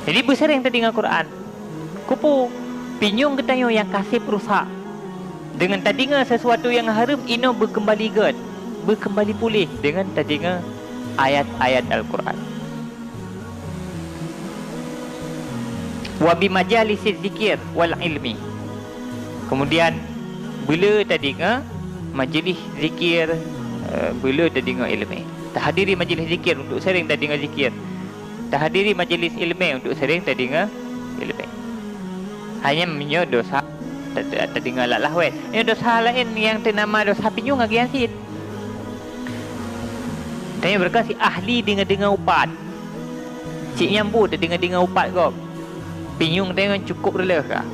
Jadi, beusering tadeungoe Quran. Keupeue? Pinyueng geutanyoe nyang ka seb rusak. Deungon tadeungoe sesuatu nyang hareuem, inoe beukeumbali gét, beukeumbali puléh deungon tadeungoe ayat-ayat Al-Quran. Wa bi majalisiz zikir wal ilmi. Kemudian, beuleu tadeungoe majlis zikir, eh, beuleu tadeungoe ileumé. Tahadiri majlis zikir untuk sering tadeungoe zikir. Tahadiri majlis ileumé untuk sering tadeungoe ileumé. Hanya meunyoe desya ta-, ta-, tadeungoe alat lahwen. Nyoe desya laén nyang teunama desya pinyueng lagée nyan cit. Tanyoe beureukat si ahli deungoe-deungoe upat. Cit nyang buet deungoe-deungoe upat gob. Pinyueng tanyoe cukôp reuloh ka.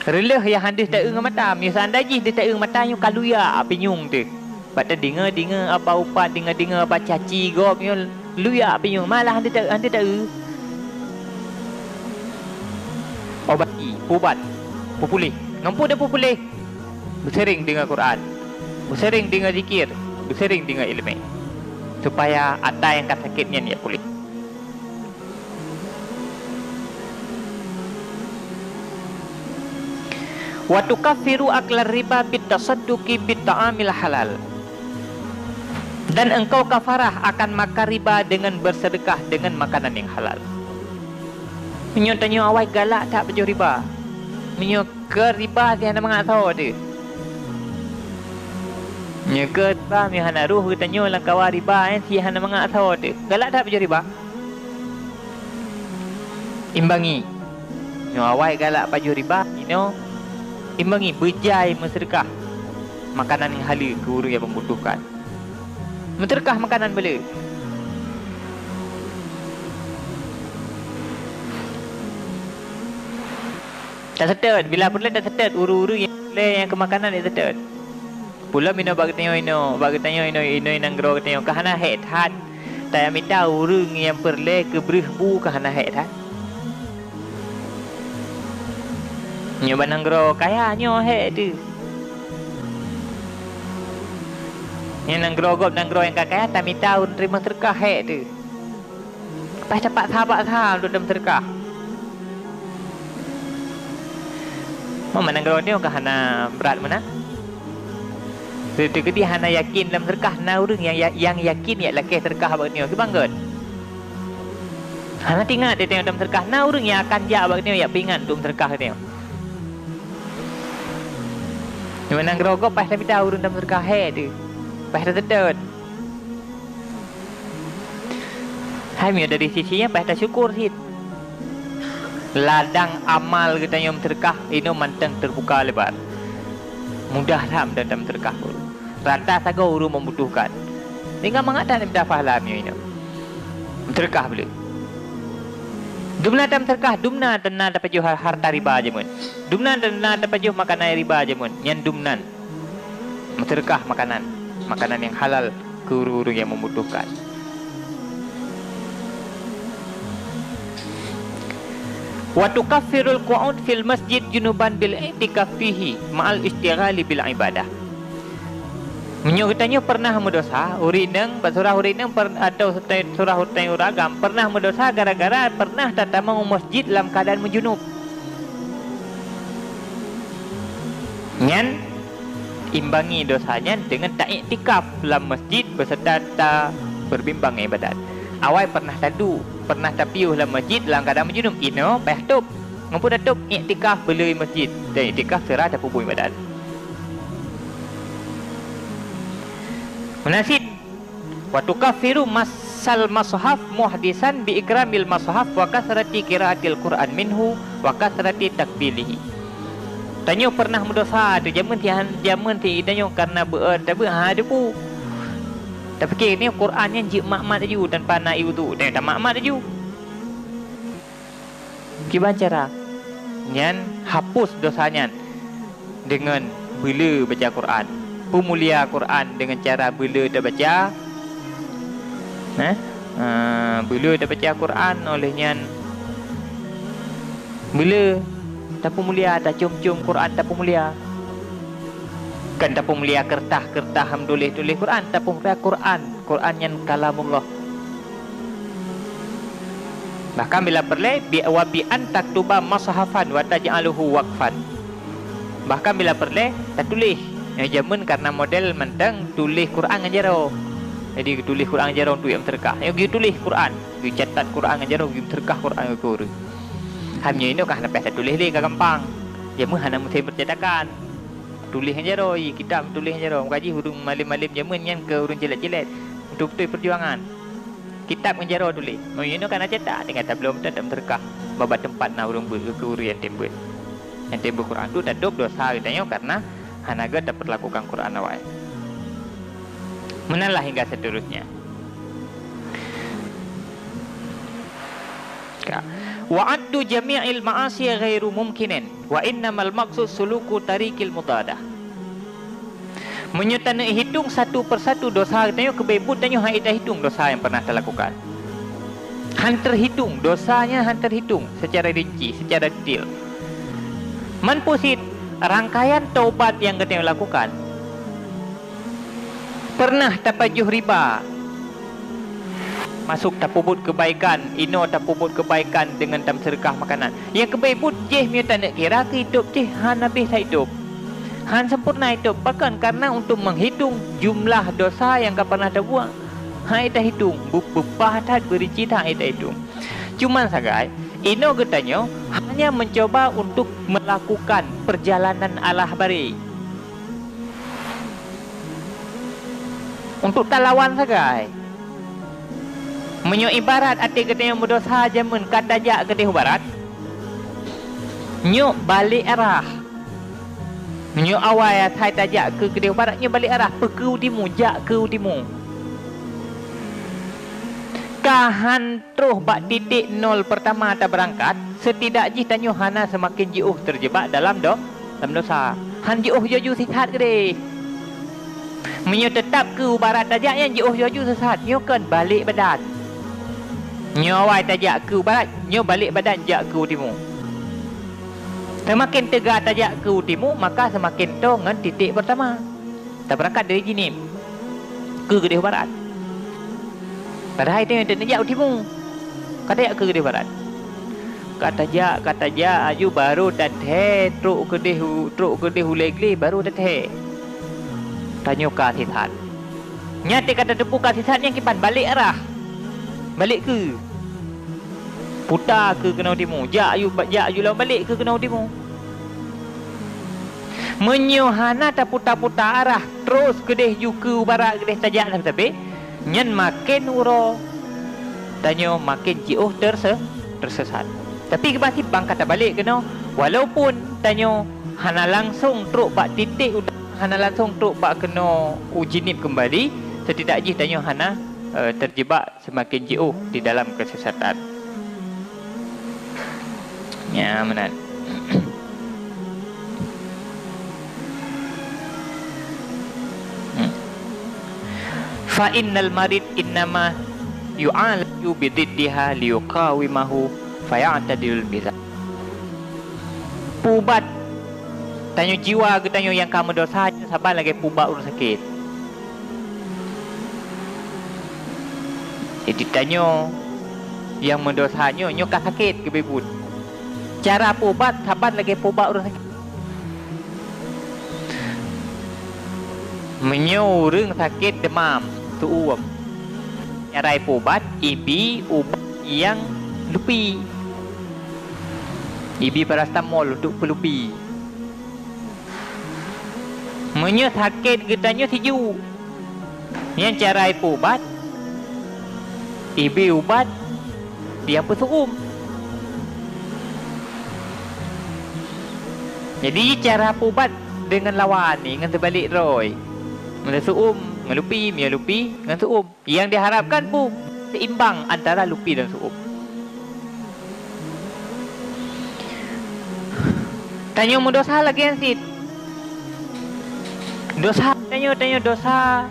Reuloh nyang han deuh taeu ngon mata, meunyoe seundai jih deuh taeu ngon mata nyoe ka luyak pinyueng teuh. Bak tadeungoe-deungoe haba upat, deungoe-deungoe haba caci gob nyoe luyak pinyueng, malah han deuh ta-, han deuh taeu. Obati, peuubat, peupuléh. Ngon peue deuh peupuléh? Beusering deungoe Quran, beusering deungoe zikir, beusering deungoe ileumé, supaya ata nyang ka sakét nyan jak puléh. Wa tukaffiru aklar riba bit tasadduqi bit ta'amil halal. Dan engkau kafarah akan makan riba dengan bersedekah dengan makanan yang halal. Meunyoe tanyoe awai galak that pajoh riba. Meunyoe keu riba si hana mangat soe teuh. Meunyoe keu riba, meunyoe hana roh geutanyoe lam kawa riba, eh, si hana mangat soe teuh. Galak that pajoh riba. Imbangi. Nyoe awai galak pajoh riba, inoe imbangi, beujai meuseudeukah makanan nyang haleue keu ureuëng nyang membutuhkan. Meuseudeukah makanan beuleu. Taseutôt, bila peureulée taseutôt, ureuëng-ureuëng nyang peureulée nyang keu makanan taseutôt. Peulom inoe bak geutanyoe inoe, bak geutanyoe inoe, inoe nanggroe geutanyoe ka hana hék that. Tamita ureuëng nyang peureulée keu breueh bu ka hana hék that. Nyoe bak nanggroe kaya nyoe hék teuh. Nyoe nanggroe gob nanggroe nyang ka kaya tamita ureuëng teurimong seudeukah hék teuh. Paih tapaksa-paksa lôn dum seudeukah. Meunyoe nanggroe nyoe ka hana brat meunan. Teukeudi hana yakin lam seudeukah, na ureuëng nyang ya-, nyang yakin jak lakée seudeukah bak nyoe, kiban gét. Hana teuingat teuh dum seudeukah, na ureuëng nyang akan jak bak nyoe jak peuingat dum seudeukah nyoe. Meunyoe nanggroe gob paih tamita ureuëng dum seudeukah hék teuh. Paih taseutôt. Hai meunyoe dari sisi nyan paih tasyukur cit. Ladang amal geutanyoe meuseudeukah inoe mantong teubuka lebar. Mudah that mantong tameuseudeukah. Rata sagoe ureuëng membutuhkan. Sehingga mangat that mita pahala meunyoe inoe. Meuseudeukah beuleu. Dumna tameuseudeukah, dumna teuna tapajoh harta riba jameun. Dumna teuna tapajoh makanan riba jameun. Nyan dumnan. Meuseudeukah makanan, makanan nyang halal keu ureuëng-ureuëng nyang membutuhkan. Wa tukaffirul qu'ud fil masjid junuban bil i'tikaf fihi ma'al isytighali bil ibadah. Meunyoe geutanyoe pernah meudosa, ureuëng inong, bak surah ureuëng inong per-, atau surah ureuëng agam pernah meudosa gara-gara pernah tatamong u masjid lam keuadaan meujunub. Nyan imbangi dosa nyan deungon taiktikaf lam masjid beuseuta tapeubimbang ibadat. Awai pernah taduek, pernah tapiôh lam masjid lam keuadaan meujunub, inoe payah tôb. Ngon peue tatôb? Iktikaf beuleu masjid dan iktikaf sira tapeubuet ibadat. Meunan cit, wa tukaffiru massal mushaf muhdisan bi ikramil mushaf wa kasrati qiraatil Qur'an minhu wa kasrati takbilihi. Tanyoe pernah meudosa teuh jameun tihan, jameun ti tanyoe karena beu-, tabeu ha debu. Tapike ni Qur'an nyan jeuet mat-mat laju tanpa na ié udhu, tanyoe tamat-mat laju. Kiban cara? Nyan hapus dosa nyan deungon beuleu baca Qur'an. Peumulia Qur'an deungon cara beuleu tabaca. Nah, eh, beuleu tabaca Qur'an, oleh nyan beuleu tapeumulia, tacom-com Qur'an tapeumulia. Kon tapeumulia keureutas-keureutas ham tuléh-tuléh Qur'an, tapeumulia Qur'an. Qur'an nyan kalamullah. Bahkan bila peureulée, bi-, wa bi an taktuba mushafan wa taj'aluhu waqfan. Bahkan bila peureulée, tatuléh. Nyoe jameun karena model mantong tuléh Qur'an ngon jaroe. Jadi geutuléh Qur'an ngon jaroe untuk jak meuseudeukah. Nyoe geutuléh Qur'an, geucatat Qur'an ngon jaroe, geumeuseudeukah Qur'an keu ureuëng. Ham nyoe inoe ka hana payah tatuléh lé, ka gampang. Jameun hana meusti percetakan. Tuléh ngon jaroe, kitab tuléh ngon jaroe. Meukaji ureuëng malém-malém jameun nyan keu ureuëng cilet-cilet. Beutôi-beutôi peujuangan. Kitab ngon jaroe tuléh. Meunyoe nyoe ka na cetak, tinggai tabloe mantong, tameuseudeukah bak teumpat na ureuëng beuet, keu ureuëng nyang tem beuet. Nyang tem beuet Qur'an tu tatôb dosa geutanyoe karena hana gét tapeulakukan Qur'an awai. Meunan lah hingga seterusnya. Ka. Wa addu jami'il ma'asi ghairu mumkinin, wa innamal maqsud suluku tariqil mudadah. Meunyoe taneuk hitong satu persatu dosa geutanyoe, keubeuet buet tanyoe hana tahitong dosa nyang pernah talakukan. Han teuhitong, dosa nyan han teuhitong secara rinci, secara detail. Man peue cit rangkaian taubat nyang geutanyoe lakukan. Pernah tapajoh riba. Masuk tapeubuet keubaikan, inoe tapeubuet keubaikan deungon tameuseudeukah makanan. Nyang keubeuet buet jih meunyoe taneuk kira keu itôb jih hana habéh that itôb. Han sempurna hitom. Pakon? Karena untuk menghitung jumlah dosa nyang ka pernah tabuet, han ék tahitong. Be-, beupah that, beurinci that, han ék tahitong. Cuman sagai, inoe geutanyoe hanya mencoba untuk melakukan perjalanan alah baré. Untuk talawan sagai. Meunyoe ibarat até geutanyoe meudosa jameun ka tajak keudeh u barat, nyoe balek arah. Meunyoe awai asai tajak keu keudeh u barat, nyoe balek arah, peu keu u timu, jak keu u timu. Ka han troh bak titik nol pertama tabeurangkat, setidak jih tanyoe hana seumaken jiôh teujeubak dalam do-, dalam dosa. Han jiôh laju sisat keudeh. Meunyoe teutab keu u barat tajak, nyan jiôh laju sisat, nyoe kon balek badan. Nyoe awai tajak keu u barat, nyoe balek badan jak keu u timu. Seumaken teuga tajak keu u timu, maka seumaken toe ngon titik pertama. Tabeurangkat dari Jeunieb keu keudeh u barat. Padahai tanyoe neujak u timu, ka tajak keu keudeh u barat. Ka tajak, ka tajak, laju barô tathèe trok keudeh u, trok keudeh u Glé, barô tathèe. Tanyoe ka sisat. Nyan teuk ka tateupeue ka sisat nyan kiban, balek arah. Balek keu. Puta keu keunoe u timu, jak laju, jak laju lawan balek keu keunoe u timu. Meunyoe hana taputa-puta arah, troh keudeh ju keu u barat keudeh tajak sabe-sabe, nyan maken uroe tanyoe maken jiôh teurse-, teusesat. Tapi keuban sibang ka tabalek keunoe, walaupun tanyoe hana langsong trok bak titik u-, hana langsong trok bak keunoe u Jeunieb keumbali, setidak jih tanyoe hana, eh, teujeubak seumaken jiôh di dalam keusesatan. Nyan meunan. Hmm. Fa innal marid innama yu'alaju bi diddiha liyuqawimahu faya'tadilul mizan. Peuubat tanyoe jiwa geutanyoe nyang ka meudosa nyoe saban lagèe peuubat ureueng sakét. Jadi tanyoe nyang meudosa nyoe, nyoe ka sakét keubeubeuet. Cara peuubat saban lagèe peuubat ureueng sakét. Meunyoe ureueng sakét deumam, seu'uem, cara peuubat, ibi ubat nyang lupi. Ibi parasetamol untuk peulupi. Meunyoe sakét geutanyoe sijuek, nyan cara peuubat, ibi ubat nyang peuseu'uem. Jadi, cara peuubat deungon lawan ni, ngon seubalek droe. Meunyoe seu'uem ngon lupi, meunyoe lupi ngon seu'uem. Nyang diharapkan peue? Seimbang antara lupi dan seu'uem. Tanyoe meudosa lagèe nyan cit. Dosa tanyoe, tanyoe dosa.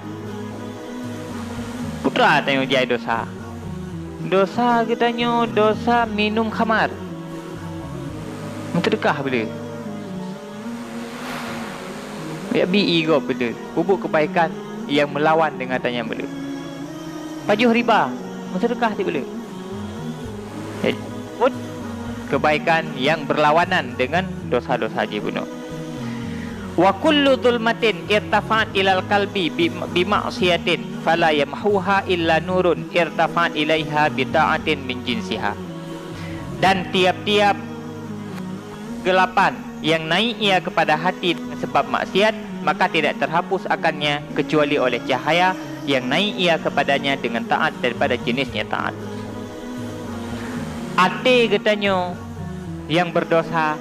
Peue teuma tanyoe jai dosa? Dosa geutanyoe dosa minum khamar. Meuseudeukah beuleu. Yak bi ié gob beuleu, peubuet keubaikan nyang meulawan deungon tanyan beuleu. Pajoh riba, meuseudeukah cit beuleu. Jadi, peubuet keubaikan nyang beurlawanan deungon dosa-dosa jih bunoe. Wa kullu zulmatin irtafa'at ilal qalbi bi, bi ma'siyatin fala yamhuha illa nurun irtafa'at ilaiha bi ta'atin min jinsiha. Dan tiap-tiap keugelapan nyang naik ia kepada hati dengan sebab maksiat, maka tidak terhapus akannya kecuali oleh cahaya yang naik ia kepadanya dengan taat daripada jenisnya taat. Até geutanyoe nyang beurdosa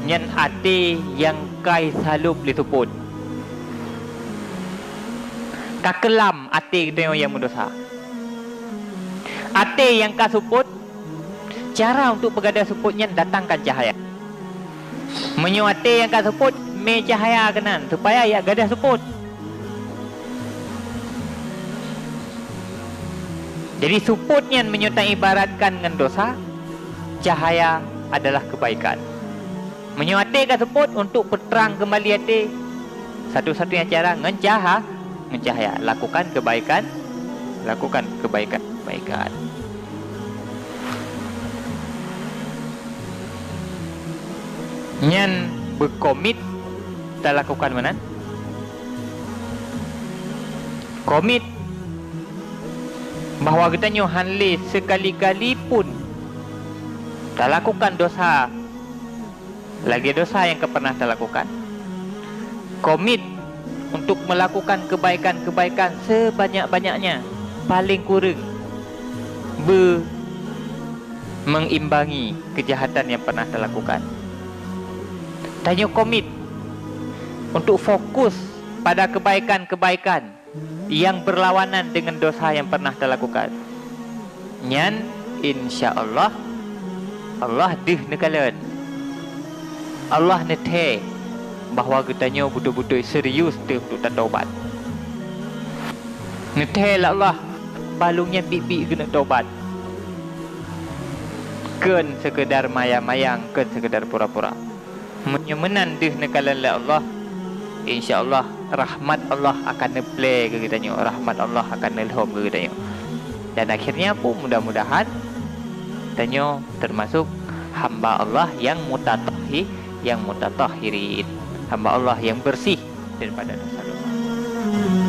nyan até nyang kai salôb lé seupôt. Ka keulam até geutanyoe nyang meudeusa. Até nyang ka seupôt, cara untuk peugadôh seupôt nyan datangkan cahaya. Meunyoe até nyang ka seupôt, mé cahaya keunan, supaya jak gadôh seupôt. Jadi, seupôt nyan meunyoe taibaratkan ngon dosa, cahaya adalah keubaikan. Meunyoe até ka seupôt, untuk peutrang keumbali até, satu-satunya cara ngon caha-, ngon cahya. Lakukan keubaikan, lakukan keubaikan-keubaikan. Nyan beukomit talakukan meunan? Komit bahwa geutanyoe hán lé sekali-kali pun talakukan dosa lagée dosa nyang ka pernah talakukan. Komit untuk melakukan kebaikan-kebaikan sebanyak-banyaknya, paling kureueng beu mengimbangi kejahatan yang pernah talakukan. Tanyoe komit untuk fokus pada kebaikan-kebaikan yang berlawanan dengan dosa yang pernah talakukan. Nyan, insya Allah, Allah deuh neukalon. Allah neuthée bahwa geutanyoe beutôi-beutôi serius teuh untuk tatobat. Neuthée lé Allah, balong nyan biet-biet keuneuk tobat. Kön seukeudar mayang-mayang, kön seukeudar pura-pura. Meunyoe meunan deuh neukalon lé Allah, insya Allah rahmat Allah akan neuplé keu geutanyoe, rahmat Allah akan neulhom keu geutanyoe. Dan akhirnya pun mudah-mudahan tanyoe termasuk hamba Allah yang mutatahi-, yang mutatahhirin, hamba Allah yang bersih daripada dosa-dosa.